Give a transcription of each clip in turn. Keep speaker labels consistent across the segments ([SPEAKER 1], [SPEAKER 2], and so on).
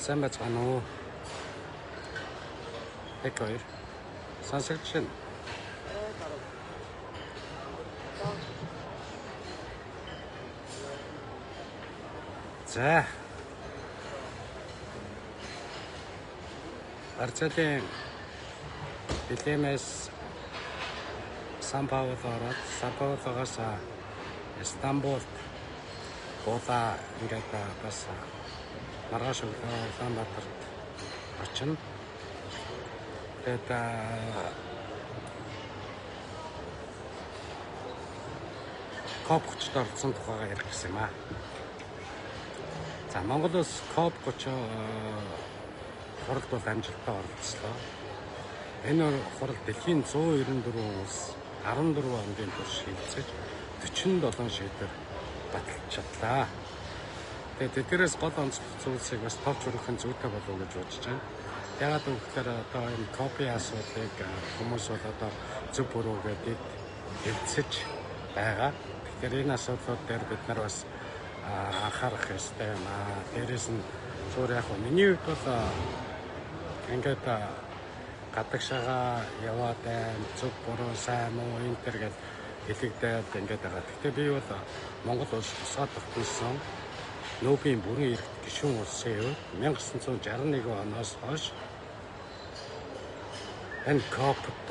[SPEAKER 1] Сайн байцгаана уу? 1 2. Сонсогдож байна. За. Бразилийн Белемээс Сан Пауло ороод, Сан Паулогоос Стамбулд буулаа, ингээд бас маргааш өглөө Улаанбаатарт очино. Тэгээд COP 30-д оролцсон тухайгаа ярих гэсэн юм аа. За, Монгол улс COP 30 хуралд бол амжилттай оролцлоо. Энэ хурал дэлхийн 194 улс 14 хоногийн турш хэлэлцэж 47 шийдвэр баталж чадлаа. Тэгээд тэдгээрээс гол онцлог зүйлсийг бас товч өргөх нь зүйтэй болов уу гэж бодож байна. Яагаад гэвэл одоо энэ COP-ийн асуудлыг хүмүүс бол одоо зөв буруу гэдэг хэлцэж байгаа. Тэгэхээр энэ асуудлууд дээр бид нар бас анхаарах ёстой юм аа. Дээрээс нь зүгээр яг миний хувьд бол ингээд гадагшаага яваад байна, зөв буруу, сайн муу энэ төр гэж хэлэгдээд ингээд байгаа. Гэхдээ би бол Монгол улс тусгай тогтносон нүүбийн бүрэн эрхт гишүүн улсын хувьд 1961 оноос хойш энэ COP-д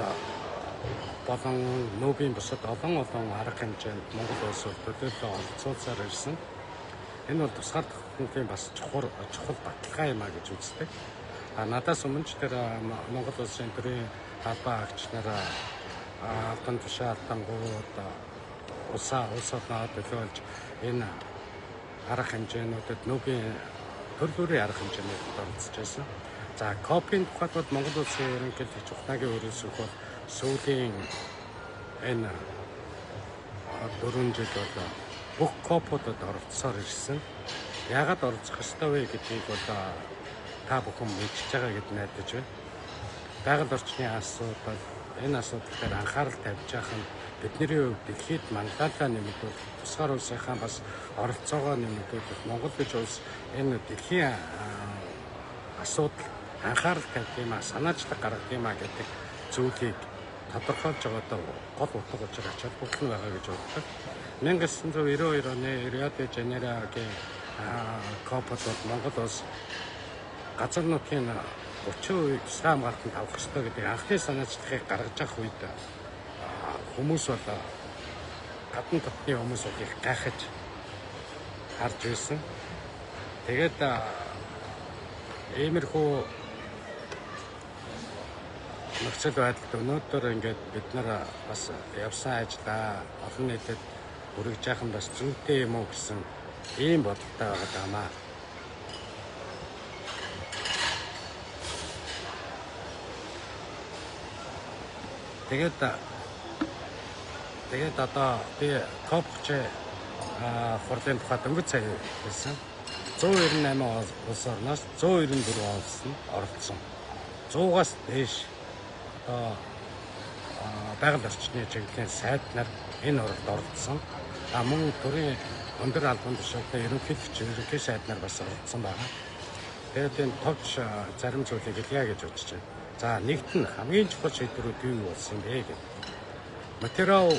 [SPEAKER 1] болон нүүбийн бусад олон олон арга хэмжээнд Монгол улс төлөөлөл оролцуулсаар ирсэн. Энэ бол тусгаар тогтнолын бас чухал баталгаа юм а гэж үздэг. А надаас өмнө ч тэр Монгол улсын төрийн албан агч нар албан тушаал алтангууд улс орноо төлөөлж энэ арга хэмжээнүүдэд нүүбийн төр бүрийн арга хэмжээнүүдэд оролцож байсан. За, COP-ийн тухайд бол Монгол улсын ерөнхийлөгч Ухнагийн өрөөсөх бол сүүлийн энэ 4 жил бол бүх COP-уудад оролцсоор ирсэн. Яагаад оролцох ёстой вэ гэдгийг бол та бүхэн мэдчихэж байгаа гэд найдаж байна. Байгаль орчны асуудал, энэ асуудал дээр анхаарал тавьж явах нь бидний хувьд дэлхийд манлайлалаа нэмэгдүүлэх, тусгаар улсынхаа бас оролцоогоо нэмэгдүүлэх, Монгол гэж улс энэ дэлхийн асуудал анхаарал тавьд юм а, санаачлаг гаргадаг юм а гэдэг зүйлийг тодорхойлж байгаадаа гол утга учир ач холбогдол нь байгаа гэж боддог. 1992 оны Рио де Жанейрогийн COP-д бол Монгол улс газар нутгийн 30% тусгай хамгаалтанд авах ёстой гэдэг анхны санаачлагыг гаргаж авах үед хүмүүс бол гадна дотны хүмүүс бол их гайхаж харж байсан. Тэгээд иймэрхүү нөхцөл байдалд өнөөдөр ингээд бид нар бас явсан ажлаа олон нийтэд хүргэж яах нь бас зүйтэй юм уу гэсэн ийм бодолтой байгаа даа. Тэгээд одоо би COP 30 хурлын тухай дөнгөж сая хэлсэн. 198 улс орноос 194 улс нь оролцсон. 100-аас дээш одоо байгаль орчны чиглэлийн сайд нар энэ хуралд оролцсон. А мөн төрийн өндөр албан тушаалтай ерөнхийлөгч, ерөнхий сайд нар бас оролцсон байгаа. Тэгээд энэ товч зарим зүйлийг хэлье гэж бодож байна. За, нэгт нь хамгийн чухал шийдвэрүүд юу болсон бэ гэдэг. Материал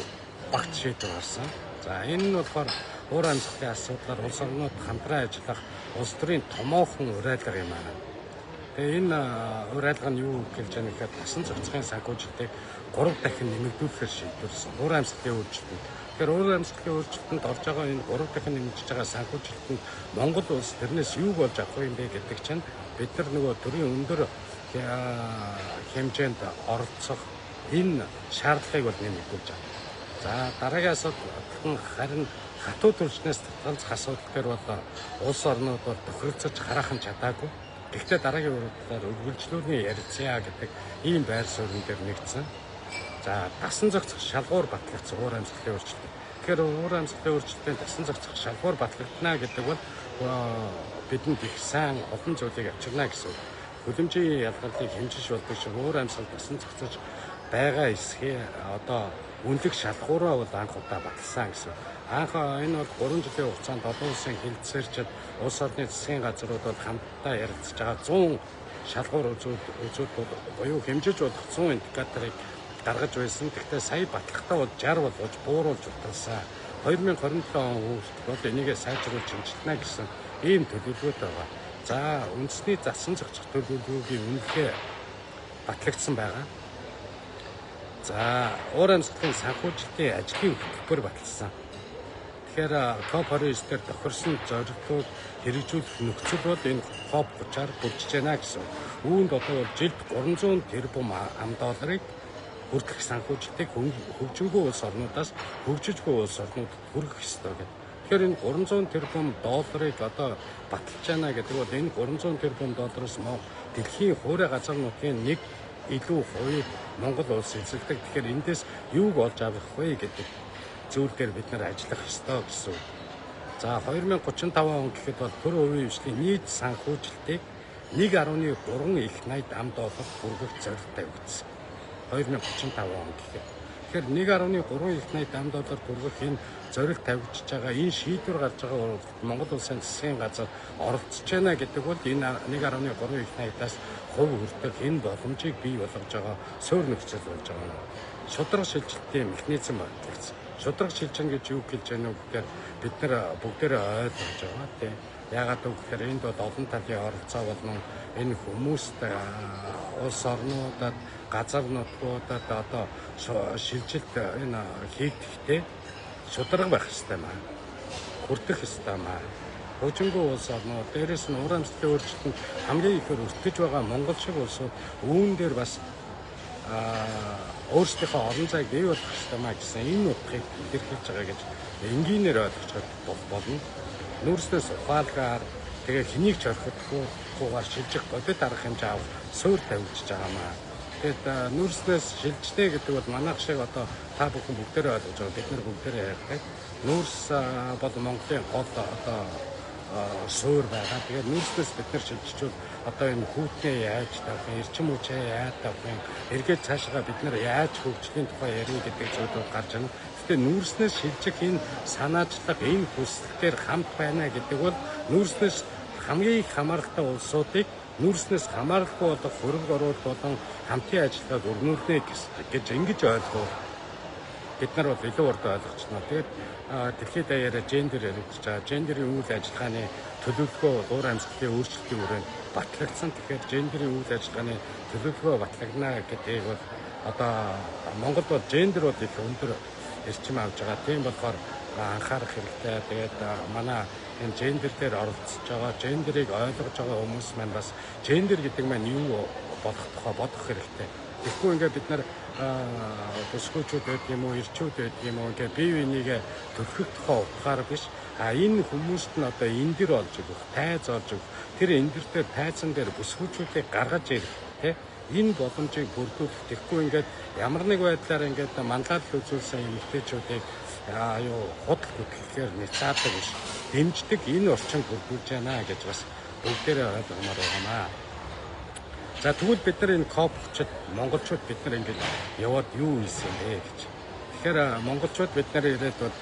[SPEAKER 1] багц шийдвэр гарсан. За, энэ нь болохоор уур амьсгалын асуудлаар улс орнууд хамтран ажиллах улс төрийн томоохон уриалга юм аа. Тэгээ энэ уриалга нь юу гэж байгаа нэхэд насан зохицохын санхүүжилтийг 3 дахин нэмэгдүүлэхээр шийдвэрлсэн. Уур амьсгалын өөрчлөлтөнд. Тэгэхээр уур амьсгалын өөрчлөлтөнд орж байгаа энэ 3 дахин нэмэгдэж байгаа санхүүжилтэнд Монгол улс тэрнээс юу болж авах юм бэ гэдэг чинь бид нар нөгөө төрийн өндөр хэмжээнд оролцох энэ шаардлагыг бол нэмэгдүүлж байгаа. За, дараагийн асуудал нь харин хатуу түлшнээс татгалзах асуудал дээр бол улс орнууд бол тохиролцож хараахан чадаагүй. Гэхдээ дараагийн хурлаар үргэлжлүүлэн ярилцъя гэдэг ийм байр суурин дээр нэгдсэн. За, дасан зохицох шалгуур батлагдсан уур амьсгалын өөрчлөлт. Тэгэхээр уур амьсгалын өөрчлөлтийн дасан зохицох шалгуур батлагдана гэдэг бол бидэнд их сайн олон зүйлийг авчирна гэсэн үг. Хөлөмжийн ялгарлыг хэмжиж болдог шиг уур амьсгал дасан зохицож байгаа эсхий одоо үнэлэх шалгуураа бол анх удаа баталсан гэсэн. Анх энэ бол 3 жилийн хугацаанд олон улсын хэлэлцээрчид, улс орны засгийн газрууд бол хамтдаа ярилцж байгаа 100 шалгуур үзүүлбэл буюу хэмжиж болох 100 индикаторыг гаргаж байсан. Гэхдээ сая батлахтаа бол 60 болгож бууруулж баталсан. 2027 он хүртэл бол энийгээ сайжруулж хэмжилнэ гэсэн ийм төлөвлөгөөтэй байгаа. За, үндэсний засан зохицох төлөвлөгөөгийн үнэлгээ батлагдсан байгаа. За, уур амьсгалын санхүүжилтийн ажлын хөтөлбөр баталсан. Тэгэхээр COP29 дээр тохирсон зорилгыг хэрэгжүүлэх нөхцөл бол энэ COP30-аар бүрдэж байна гэсэн. Үүнд одоо бол жилд 300 тэрбум ам долларыг хүртэлх санхүүжилтийг хөгжингүй улс орнуудаас хөгжижгүй улс орнуудад хүргэх ёстой гэдэг. Тэгэхээр энэ 300 тэрбум долларыг одоо баталж байна гэдэг бол энэ 300 тэрбум доллароос дэлхийн хуурай газар нутгийн нэг илүү хувийг Монгол улс эзэлдэг. Тэгэхээр эндээс юуг олж авах вэ гэдэг зүйл дээр бид нар ажиллах ёстой гэсэн үг. За, 2035 он гэхэд бол төр хувийн хвшлийн нийт санхүүжилтийг 1.3 их 80 ам доллар хүргэх зорилт тавигдсан. 2035 он гэхэд. Тэгэхээр 1.3 их 80 ам доллар хүргэх энэ зорилт тавигдж байгаа, энэ шийдвэр гарч байгаа Монгол улсын засгийн газар оролцож байна гэдэг бол энэ 1.3 их 80-аас хувь хүртэх энэ боломжийг бий болгож байгаа суурь нөхцөл болж байгаа. Шударга шилжилтийн механизм батлагдсан. Шударга шилжинэ гэж юу хэлж байна вэ гэхээр бид нар бүгдээрээ ойлгож байгаа, тийм. Яагаад гэвэл энд бол олон талын оролцоо болон энэ хүмүүст, улс орнуудад, газар нутгуудад одоо шилжилт энэ хийгдэхдээ шударга байх ёстой маа. Хүртэх ёстой маа. Хөгжингүй улс орнууд, дээрээс нь уур амьсгалын өөрчлөлтөнд хамгийн ихээр өртөж байгаа Монгол шиг улсууд үүн дээр бас өөрсдийнхөө орон зайг бий болгох ёстой маа гэсэн энэ утгыг илэрхийлж байгаа гэж энгийнээр ойлгож болно. Нүүрснээс ухаалгаар, тэгээ хэнийг ч орхигдохгүйгээр шилжих бодит арга хэмжээ авах суурь тавигдж байгаа маа. Тэгээд нүүрснээс шилжнэ гэдэг бол манайх шиг одоо та бүхэн бүгдээрээ ойлгож байгаа, бид нар бүгдээрээ ярьдаг. Нүүрс бол Монголын гол одоо суур байгаа. Тэгээд нүүрснээс бид нар шилжчихвэл одоо энэ хүүтнээ яаж тавих юм, эрчим хүчээ яаж тавих юм, эргээд цаашгаа бид нар яаж хөгжлийн тухай ярина гэдэг зүйлүүд гарч ирнэ. Гэхдээ нүүрснээс шилжих энэ санаачлага, энэ хүсэлтээр хамт байна гэдэг бол нүүрснээс хамгийн их хамааралтай улсуудыг нүүрснээс хамааралгүй болох хөрөнгө оруулалт болон хамтын ажиллагааг өрнүүлнэ гэж ингэж ойлгов. Бид нар бол илүү урд ойлгочихно. Тэгээд дэлхийд даяараа гендер яригдж байгаа. Гендерийн үйл ажиллагааны төлөвлөгөө уур амьсгалын өөрчлөлтийн хүрээнд батлагдсан. Тэгэхээр гендерийн үйл ажиллагааны төлөвлөгөө батлагдана гэдгийг бол одоо Монголд бол гендер бол их өндөр эрчим авж байгаа. Тийм болохоор анхаарах хэрэгтэй. Тэгээд манай энэ гендер дээр оролцож байгаа, гендерийг ойлгож байгаа хүмүүс маань бас гендер гэдэг маань юу болох тухай бодох хэрэгтэй. Тэгэхгүй ингээд бид нар бүсгүүчүүд байдаг юм уу, эрчүүд байдаг юм уу, ингээд бие бинийгээ төрхөх тухай утгаар биш. А энэ хүмүүст нь одоо эндэр олж өгөх, тайз олж өгөх, тэр эндэр дээр, тайзан дээр бүсгүүчүүдийг гаргаж ирэх, тэ, энэ боломжийг бүрдүүлэх. Тэгэхгүй ингээд ямар нэг байдлаар ингээд манлайлал үзүүлсэн эмэгтэйчүүдийг юу худал хөтлөхээр няцаадаг биш, дэмждэг энэ орчин бүрдүүлж байна гэж бас бүгдээрээ ойлгомоор байгаамаа. За, тэгвэл бид нар энэ COP30-д монголчууд бид нар ингэж яваад юу хийсэн бэ гэж. Тэгэхээр монголчууд бид нар ирээд бол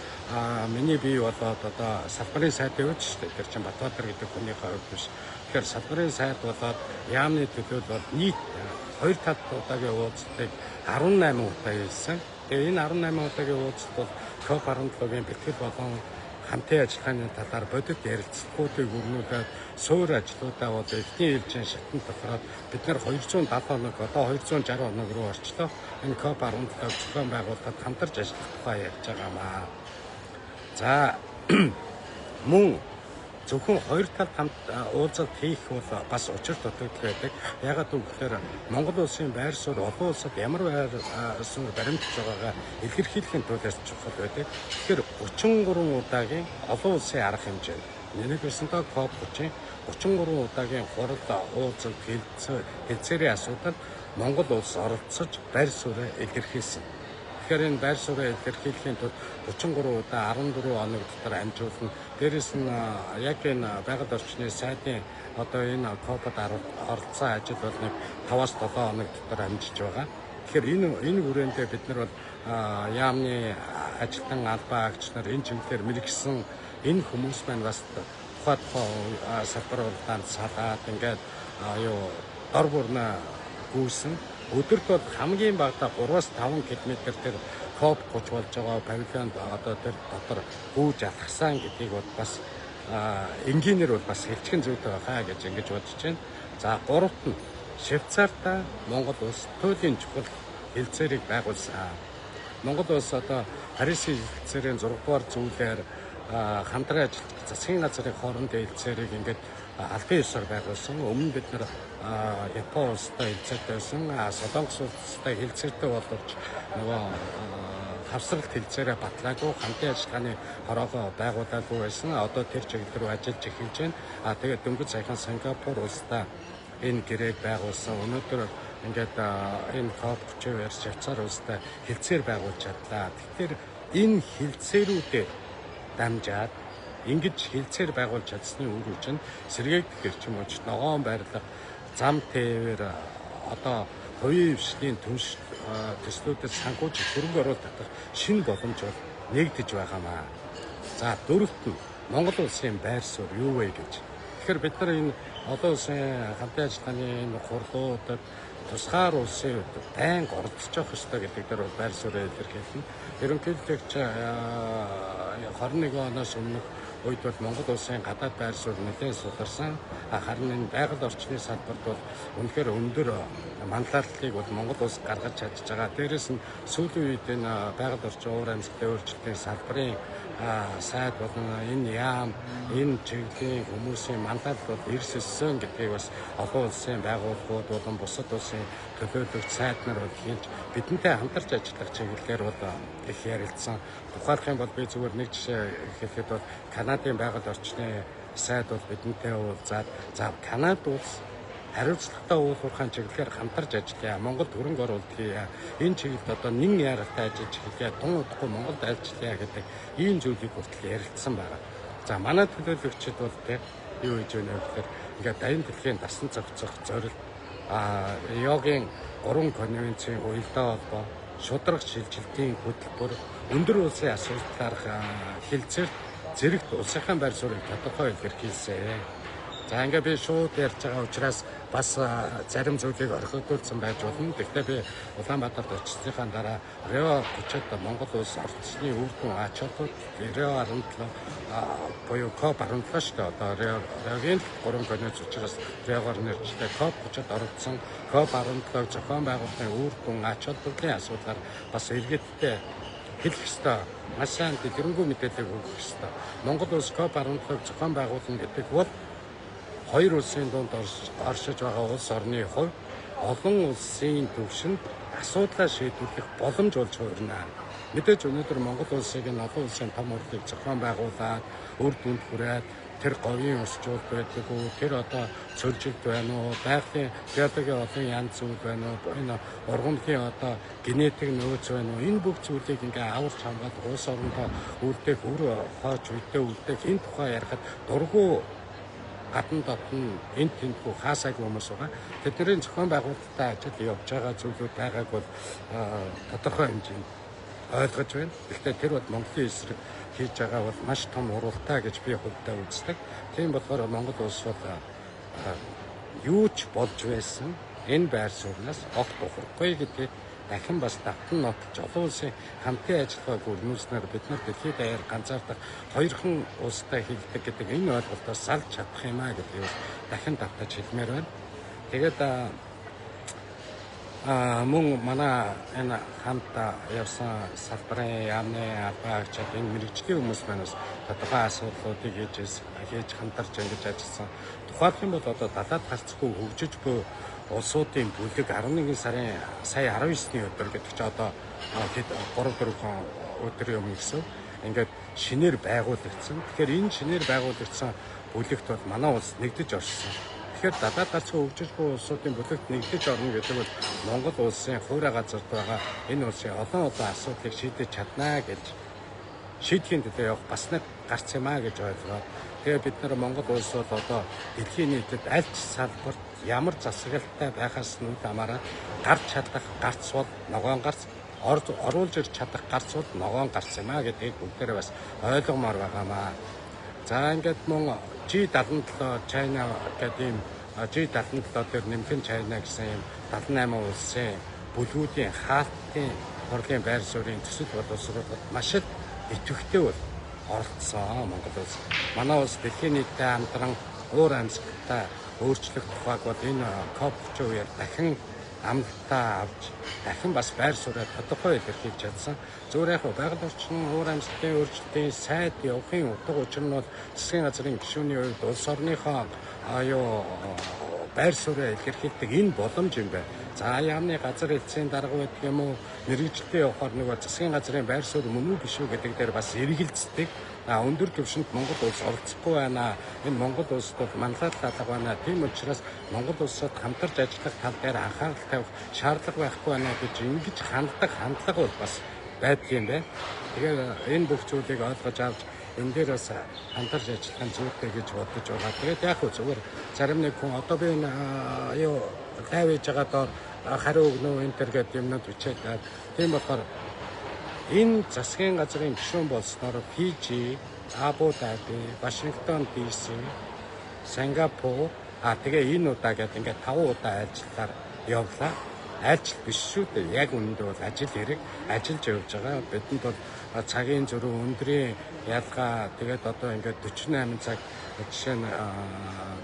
[SPEAKER 1] миний бие болоод одоо салбарын сайдын үед шүү дээ. Тэр чинь Батбаатар гэдэг хүнийхээ хувьд биш. Тэгэхээр салбарын сайд болоод яамны төлөөд бол нийт хоёр тал удаагийн уулзалтыг 18 удаа хийсэн. Тэгээ энэ 18 удаагийн уулзалт бол COP17-гийн бэлтгэл болон хамтын ажиллагааны талаар бодит ярилцлагуудыг өрнүүлээд суур ажлуудаа бол эхний ээлжийн шатанд тохироод бид нар 270 хоног, одоо 260 хоног руу орчлоо. Энэ COP17-г зохион байгуулахад хамтарч ажиллах тухай ярьж байгаамаа. За, мөн зөвхөн хоёр талд хамт уулзалт хийх бол бас учир дутагдал байдаг. Яагаад гэвэл Монгол улсын байр суурь олон улсад ямар байр суурь баримтж байгаагаа илэрхийлэхийн тулд чухал байдаг. Тэгэхээр 33 удаагийн олон улсын арга хэмжээ. Нэг өсөндөө COP30 33 удаагийн хурал уулзалт хэлцээрийн асуудал Монгол улс оролцож байр сууриа илэрхийлсэн. Тэгэхээр энэ байр сууриа илэрхийлэхийн тулд 33 удаа 14 хоног дотор амжуулна. Дээрээс нь яг энэ байгаль орчны сайдын одоо энэ COP-д оролцсон ажил бол нэг 5-аас 7 хоног дотор амжиж байгаа. Тэгэхээр энэ хүрээндээ бид нар бол яамны ажилтан албан агч нар энэ чиглэлээр мэргэсэн энэ хүмүүс маань бас тухай салбар уралдаанд салаад ингээд юу дор бүрнэ гүйсэн. Өдөрт бол хамгийн багадаа 3-5 км тэр COP 30 болж байгаа павильонд одоо тэр дотор гүйж алхсан гэдгийг бол бас энгийнээр бол бас хэлчихэн зүйтэй байхаа гэж ингэж бодож байна. За гуравт нь Швейцарта Монгол улс туйлын чухал хэлцээрийг байгуулсан. Монгол улс одоо Парисын хэлцээрийн 6 дугаар зүйлээр хамтран ажиллах засгийн газрын хоорондын хэлцээрийг ингээд албан ёсоор байгуулсан. Өмнө бид нар Япон улстай хэлцээртэй байсан, Солонгос улстай хэлцээртэй боловч нөгөө хавсралт хэлцээрээ батлаагүй, хамтын ажиллагааны хороогоо байгуулаагүй байсан. Одоо тэр чиглэл рүү ажиллаж эхэлж байна. А тэгээд дөнгөж саяхан Сингапур улстай энэ гэрээг байгуулсан. Өнөөдөр ингээд энэ COP32 Швейцар улстай хэлцээр байгуулж чадлаа. Тэгэхээр энэ хэлцээрүүдээр дамжаад ингэж хэлцээр байгуулж чадсны үр үр нь сэргээгдэх эрчим хүч, ногоон барилга, зам тээвэр, одоо хувийн хвшлийн төслүүдэд санхүүжих хөрөнгө оруулалт татах шинэ боломж бол нэгдэж байгаамаа. За дөрөвт нь Монгол улсын байр суурь юу вэ гэж. Тэгэхээр бид нар энэ олон улсын хамтын ажиллагааны энэ хурлуудад тусгаар улсын байнга оролцож явах ёстой гэдэг дээр бол байр сууриа илэрхийлнэ. Ерөнхийлөгч 21 оноос өмнөх үед бол Монгол улсын гадаад байр суурь нэлээд суларсан. Харин энэ байгаль орчны салбарт бол үнэхээр өндөр манлайллыг бол Монгол улс гаргаж чадж байгаа. Дээрээс нь сүүлийн үед энэ байгаль орчин уур амьсгалын өөрчлөлтийн салбарын сайд болон энэ яам, энэ чиглэлийн хүмүүсийн манлайлал бол эрс өссөн гэдгийг бас олон улсын байгууллагууд болон бусад улсын төлөөлөгч сайд нар бол хэлж бидэнтэй хамтарч ажиллах чиглэлээр бол их ярилцсан. Тухайлах юм бол би зүгээр нэг жишээ хэлэхэд бол Канадын байгаль орчны сайд бол бидэнтэй уулзаад, за Канад улс хариуцлагатай уул уурхайн чиглэлээр хамтарч ажиллая. Монголд хөрөнгө оруулалт хийе. Энэ чиглэлд одоо нэн яаралтай ажиллаж эхэлье. Тун удахгүй Монголд ажиллая гэдэг ийм зүйлийг хүртэл ярилцсан байгаа. За манай төлөөлөгчид бол тэг юу хийж байна вэ гэхээр ингээд дайны дэлхийн дасан зохицох зорилт, Риогийн 3 конвенцийн уялдаа холбоо, шударга шилжилтийн хөтөлбөр, өндөр улсын асуудлаарх хэлцээр зэрэгт улсынхаа байр суурийг тодорхой илэрхийлсэн. За ингээ би шууд ярьж байгаа учраас бас зарим зүйлийг орхигдуулсан байж болно. Гэхдээ би Улаанбаатарт очсныхаа дараа Рио 30-д Монгол улс оролцсны үр дүн ач холбогдол Рио 17 буюу COP 17 шүү дээ. Одоо Риогийн 3 конвенц учраас Риогоор нэрчтэй COP 30-д оролцсон COP 17-г зохион байгуулалтын үр дүн ач холбогдлын асуудлаар бас иргэдтэй хэлэх ёстой. Маш сайн дэлгэрэнгүй мэдээлэл өгөх ёстой. Монгол улс COP 17-г зохион байгуулна гэдэг бол хоёр улсын дунд оршиж байгаа улс орны хувь олон улсын түвшинд асуудлаа шийдвэрлэх боломж болж хуурна. Мэдээж өнөөдөр Монгол улсыг энэ олон улсын том хурлыг зохион байгуулад үр дүнд хүрээд тэр говийн усчууд байдаг уу, тэр одоо цөлжилт байна уу, байгалийн биологийн олон янз зүйл байна уу, энэ ургамлын одоо генетик нөөц байна уу, энэ бүх зүйлийг ингээ аварч хамгаалах улс орондоо үлдээх, үр хойч үедээ үлдээх энэ тухай ярихад дургу гадна дотн энэ тэндгүй хаасаагүй хүмүүс байгаа. Тэдний зохион байгуулалттай ажил явж байгаа зүйлүүд байгааг бол тодорхой хэмжээнд ойлгож байна. Гэхдээ тэр бол Монголын эсрэг хийж байгаа бол маш том уралдаа гэж би хувьдаа үздэг. Тийм болохоор Монгол улс бол юу ч болж байсан энэ байр сууриас огт ухрахгүй гэдгийг дахин бас давтан нотолж олон улсын хамтын ажиллагааг өрнүүлснээр бид нар дэлхийд даяар ганцаардах хоёрхан улстай хилдэг гэдэг энэ ойлголтоос салж чадах юм а гэдгийг бас дахин давтаж хэлмээр байна. Тэгээд мөн манай энэ хамт явсан салбарын яамны албан агчид энэ мэргэжлийн хүмүүс маань бас тодорхой асуудлуудыг хийж хамтарч ингэж ажилласан. Тухайлх юм бол одоо далаад гарцгүй хөгжиж буй улсуудын бүлэг 11 сарын сая 19-ний өдөр гэдэг чи одоо 3-4 өдрийн өмнө гэсэн ингээд шинээр байгуулагдсан. Тэгэхээр энэ шинээр байгуулагдсан бүлэгт бол манай улс нэгдэж орсон. Тэгэхээр далаад гарцгүй хөгжиж буй улсуудын бүлэгт нэгдэж орно гэдэг бол Монгол улсын хуурай газарт байгаа энэ улсын олон олон асуудлыг шийдэж чаднаа гэж шийдэхийн төлөө явах бас нэг гарц юм а гэж ойлгоод тэгээ бид нар Монгол улс бол одоо дэлхийн нийтэд аль ч салбарт ямар засаглалтай байхаас нүд амаараа гарч чадах гарц бол ногоон гарц, оруулж ирж чадах гарц бол ногоон гарц юм а гэдгийг бүгдээрээ бас ойлгомоор байгаамаа. За ингээд мөн G77 China гэдэг ийм G77 дээр нэмхэн China гэсэн ийм 78 улсын бүлгүүдийн хаалтын хурлын байр суурийн төсөл боловсруулалт маш их идэвхтэй бол оролцсон Монгол улс. Манай улс дэлхийн нийтдээ хамтран уур амьсгалтай өөрчлөх тухайг бол энэ COP30 үеэр дахин амлалтаа авч дахин бас байр сууриа тодорхой илэрхийлж чадсан. Зүгээр яг байгаль орчин уур амьсгалын өөрчлөлтийн сайд явахын утга учир нь бол засгийн газрын гишүүний хувьд улс орныхоо байр сууриа илэрхийлдэг энэ боломж юм байна. За яамны газар хэлтсийн дарга байдаг юм уу, мэргэжилтэд явахаар нөгөө засгийн газрын байр суурь мөн үү биш үү гэдэг дээр бас эргэлздэг. Өндөр түвшинд Монгол улс оролцохгүй байна. Энэ Монгол улсад бол манлайлал алга байна. Тийм учраас Монгол улсад хамтарч ажиллах тал дээр анхаарал тавих шаардлага байхгүй байна гэж ингэж ханддаг хандлага бол бас байдаг юм байна. Тэгэхээр энэ бүх зүйлийг ойлгож авч энэ дээр бас хамтарч ажиллах нь зүйтэй гэж бодож байгаа. Тэгээд яг хөө зүгээр зарим нэг хүн одоо би энэ юу лайв хийж байгаа доор хариу өгнө энэ төр гэдэг юмнууд бичээд тийм болохоор энэ засгийн газрын гишүүн болсноор Фижи, Абу Даби, Вашингтон DC, Сингапур тэгээ энэ удаа гэдэг ингээд 5 удаа айлчлалаар явлаа. Айлчлал биш шүү дээ. Яг үнэндээ бол ажил хэрэг ажиллаж явж байгаа. Бидэнд бол цагийн зөрүү, өндрийн ялгаа тэгээд одоо ингээд 48 цаг жишээ нь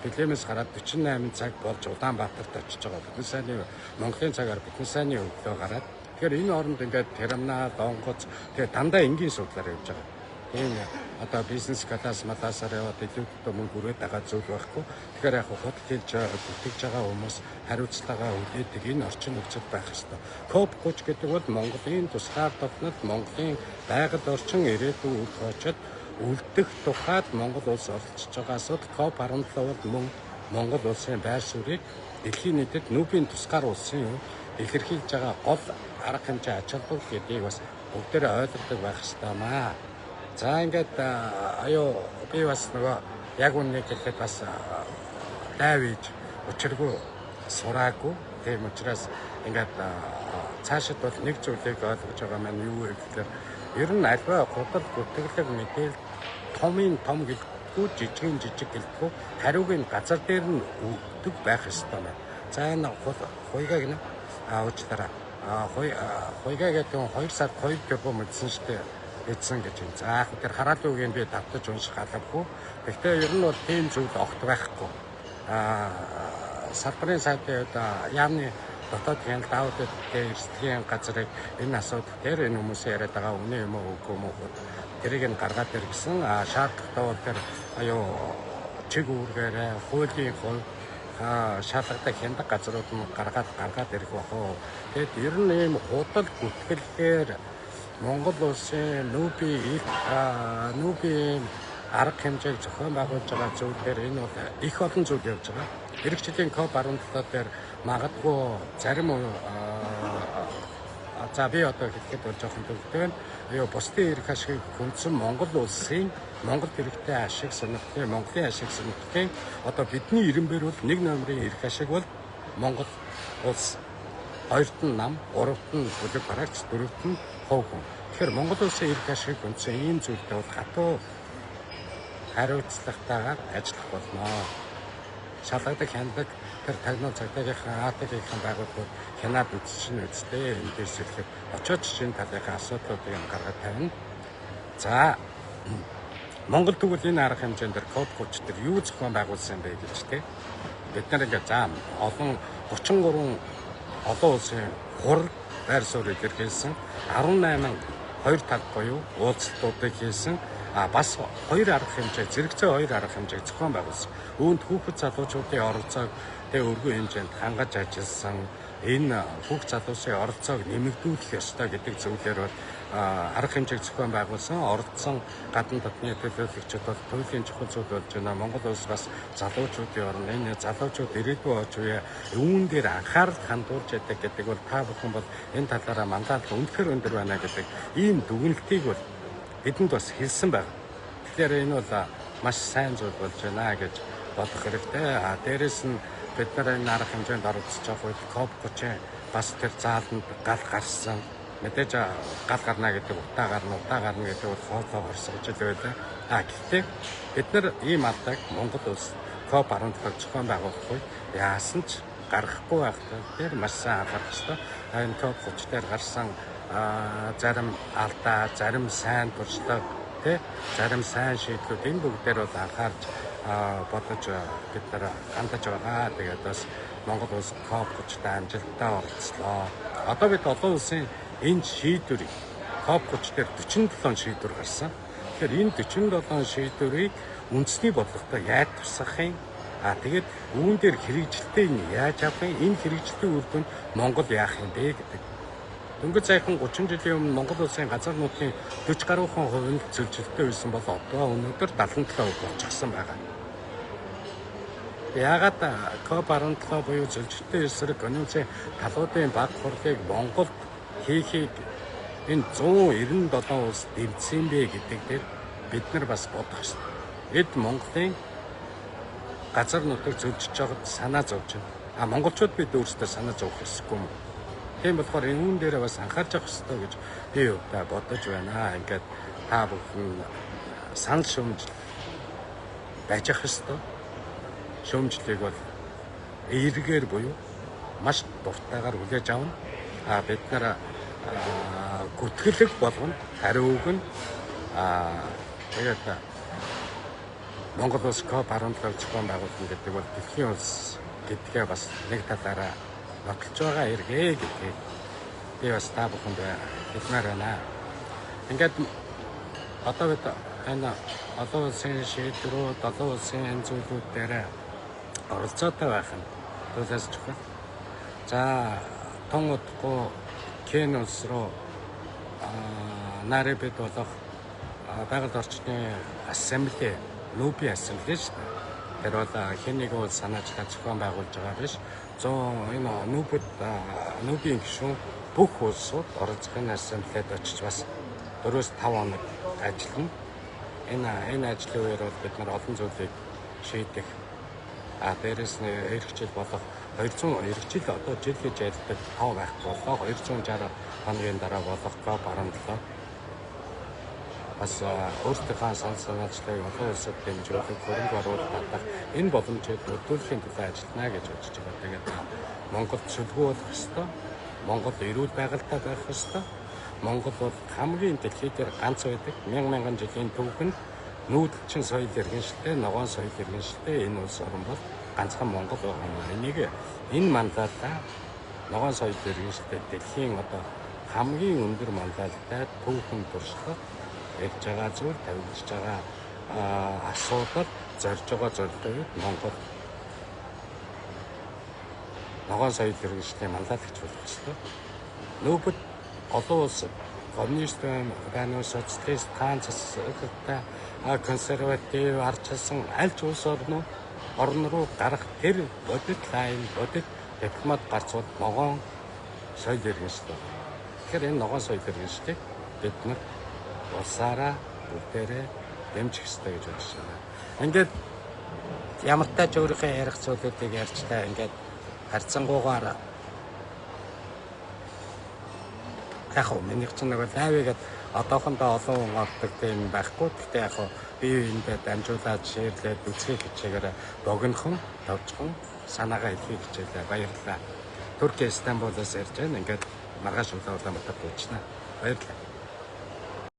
[SPEAKER 1] Бэлэмээс гараад 48 цаг болж Улаанбаатарт очиж байгаа. Бүтэн сайнны Монголын цагаар бүтэн сайнны өглөө гараад тэгэхээр энэ оронд ингээд терминал, онгоц тэгээд дандаа энгийн суудлаар явж байгаа. Тийм одоо бизнес класс маласаар яваад илүүтэй мөнгө үрээд байгаа зүйл байхгүй. Тэгэхээр яг худал хэлж бүтгэж байгаа хүмүүс хариуцлагаа хүлээдэг энэ орчин нөхцөл байх ёстой. COP30 гэдэг бол Монголын тусгаар тогтнол, Монголын байгаль орчин ирээдүйн үр хоочод үлдэх тухайд Монгол улс оролцож байгаа асуудал. COP17 бол мөн Монгол улсын байр суурийг дэлхийн нийтэд нүбийн тусгаар улсын хувьд илэрхийлж байгаа гол арга хэмжээ ач холбогдол гэдгийг бас бүгдээрээ ойлгодог байх ёстой маа. За ингээд аюу би бас нөгөө яг үннийг хэлэхэд бас лайв хийж учиргүй сураагүй. Тийм учраас ингээд цаашид бол нэг зүйлийг ойлгож байгаа маань юу вэ гэхээр ер нь альва худал бүтэглэг мэдээлэл томын том гэлтгүй, жижигэн жижиг гэлтгүй хариуг нь газар дээр нь өгдөг байх ёстой байна. За энэ хуйгаа гинэ уучлаарай. Хуйгаа гэдэг нь 2 сард 2 тэрбум мэдсэн штэ эзэн гэж юм. За яг тэр хараалын үгийг би давтаж унших албагүй. Гэхдээ ер нь бол тийм зүйл огт байхгүй. Салбарын сайдын хувьд яамны дотоод хяналт аудитын эрсдлийн газрыг энэ асуудал дээр энэ хүмүүсийн яриад байгаа үнэн юм уу үгүй юм уу тэрийг нь гаргаад ир гэсэн. Шаардлагатай бол тэр чиг үүргээрээ хуулийн хувь шаардлагатай хяндаг газрууд нь гаргаад ирэх бах уу. Тэгэд ер нь ийм худал бүтгэлээр Монгол улсын нүүбийн арга хэмжээг зохион байгуулж байгаа зүйлээр энэ бол их олон зүйл явж байгаа. Ирэх жилийн COP17 дээр магадгүй зарим за би одоо хэлэхэд бол жоохон төвөгтэй байна. Бусдын эрх ашигыг хүндсэн Монгол улсын Монгол эрхтэй ашиг сонирхлын Монголын ашиг сонирхлын одоо бидний ирэнбэр бол нэг номерын эрх ашиг бол Монгол улс, хоёрт нь нам, гуравт нь бүлэг бараагч, дөрөвт нь хувь хүн. Тэгэхээр Монгол улсын эрх ашигыг хүндсэн ийм зүйлтэй бол хатуу хариуцлагатайгаар ажиллах болно. Шалгадаг, хянадаг тэр тагнуул цагдаагийнхаа АТ-ийн байгууллагууд хянаад үзсэн үсттэй энэ дээрс ирэхэд очиод чинь талынхаа асуудлуудыг гаргаад тавина. За Монгол тэгвэл энэ арга хэмжээнд дээр COP30 дээр юу зохион байгуулсан бэ гэж те. Бид нар ингээд за олон 33 олон улсын хурал байр суурь илэрхийлсэн 18 хоёр тал буюу уулзалтуудыг хийсэн. Бас хоёр арга хэмжээ, зэрэгцээ хоёр арга хэмжээг зохион байгуулсан. Үүнд хүүхэд залуучуудын оролцоог тэг өргөн хэмжээнд хангаж ажилласан. Энэ хүүхэд залуусын оролцоог нэмэгдүүлэх ёстой гэдэг зүйлээр бол арга хэмжээг зохион байгуулсан. Оролцсон гадна дотны төлөөлөгчид бол туйлын чухал зүйл болж байна. Монгол улс бас залуучуудын орн, энэ залуучууд ирээдүйн оч үе үүн дээр анхаарал хандуулж яадаг гэдэг бол та бүхэн бол энэ талаараа манлайлал үнэхээр өндөр байна гэдэг ийм дүгнэлтийг бол бидэнд бас хэлсэн байна. Тэгэхээр энэ бол маш сайн зүйл болж байна гэж бодох хэрэгтэй. Дээрэс нь бид нар энэ арга хэмжээнд оролцож байгаа үед COP30 бас тэр зааланд гал гарсан. Мэдээж гал гарна гэдэг утаа гарна гэдэг бол хоолоо хорсгож л байлаа. А гэхдээ бид нар ийм алдааг Монгол улс COP17 зохион байгуулах үед яасан ч гаргахгүй байх дээр маш сайн анхаарах ёстой. Энэ COP30 дээр гарсан зарим алдаа, зарим сайн туршлага, тэ зарим сайн шийдлүүд энэ бүгдээр бол анхаарч бодож бид нар хандаж байгаа. Тэгээд бас Монгол улс COP30-д амжилттай оролцлоо. Одоо бид олон улсын энэ шийдвэрийг COP30 дээр 47 шийдвэр гарсан. Тэгэхээр энэ 47 шийдвэрийг үндэсний бодлоготой яаж тусгах юм? А тэгээд үүн дээр хэрэгжилтийг яаж авах юм? Энэ хэрэгжилтийн үр дүнд Монгол яах юм бэ гэдэг. Дөнгөж саяхан 30 жилийн өмнө Монгол улсын газар нутгийн 40 гаруй хувь нь зөрчилтэй байсан бол одоо өнөөдөр 77% болчихсон байгаа. Яагаад COP17 буюу зөрчилтэй эсрэг конвенцийн талуудын баг хурлыг Монголд хийхийг энэ 197 улс дэмжсэн бэ гэдэг дээр бид нар бас бодох ёстой. Эд Монголын газар нутаг зөрчиж байгаад санаа зовж байна. А монголчууд бид өөрсдөө санаа зовох ёсгүй юм. Тийм болохоор энэ үүн дээрээ бас анхаарч явах ёстой гэж би хувьдаа бодож байна. Ингээд та бүхэн санал шүүмжил байж ах ёстой. Шүүмжлийг бол эргээр буюу маш дуртайгаар хүлээж авна. А бид нар гүтгэлэг болгоно, хариу өгнө. Тэгээд Монгол улс COP17 зохион байгуулна гэдэг бол дэлхийн улс гэдгээ бас нэг талаараа нотолж байгаа эргээ гэдгийг би бас та бүхэнд хэлмээр байна. Ингээд одоо бид энэ олон улсын шийдвэрүүд, олон улсын энэ зүйлүүд дээр оролцоотой байх нь төлөөс чухал. За тун удахгүй Кен улс руу Найробид болох байгаль орчны ассамблей, Нүүбийн ассамблей шүү дээ. Тэр бол хэн нэгэн улс санаачлаад зохион байгуулж байгаа биш. 100 энэ Нүүбэд Нүүбийн гишүүн бүх улсууд оролцох энэ ассамблейд очиж бас 4-5 хоног ажиллана. Энэ ажлын үеэр бол бид нар олон зүйлийг шийдэх. А дээрэс нь эх жил болох 200 эх жил одоо жил гэж ярьдаг тоо байхгүй боллоо. 260 хоногийн дараа болох COP17 бас өөрсдийнхөө санал санаачлалыг олон улсад дэмжүүлэх, хөрөнгө оруулалт татах энэ боломжийг нөлөөлөхийн төлөө ажиллана гэж бодож байгаа. Тэгээд Монгол цөлгүү болох ёстой. Монгол эрүүл байгальтай байх ёстой. Монгол бол хамгийн дэлхий дээр ганц байдаг. Мянган жилийн түүхэнд нүүдэлчин соёл иргэншилтэй, ногоон соёл иргэншилтэй энэ улс орн бол ганцхан Монгол байгаа юм. Энийг энэ манлайлаа ногоон соёл иргэншилтэй дэлхийн одоо хамгийн өндөр манлайлалтай түүхэн туршлага ярьж байгаа зүйл, тавигдж байгаа асуудал, зорж байгаа зорилгыг Монгол ногоон соёл иргэншлийн манлайлагч болох ёстой. Нүүбэд олон улс коммунист байна уу, социалист, хаан засагтай, консерватив, ардчилсан аль ч улс орн руу гарах тэр бодит лайн, бодит дипломат гарцууд ногоон соёл иргэншил. Тэгэхээр энэ ногоон соёл иргэншлийг бид нар улсаараа бүгдээрээ дэмжих ёстой гэж бодож байна. Ингээд ямар тач өөрийнхөө ярих зүйлүүдийг ярьчлаа. Ингээд харьцангуйгаар яг хөө минийх чинь нөгөө лайвгээд одоохондоо олон хүн ордог тийм байхгүй. Гэхдээ яг хөө би эндээ дамжуулаад шеэрлээд үзхийг хичээгээр богинохон, товчхон санаагаа хэлхийг хичээлээ. Баярлалаа. Турк Стамбулаас ярьж байна. Ингээд маргааш Улаанбаатар дуучлаа. Баярлалаа.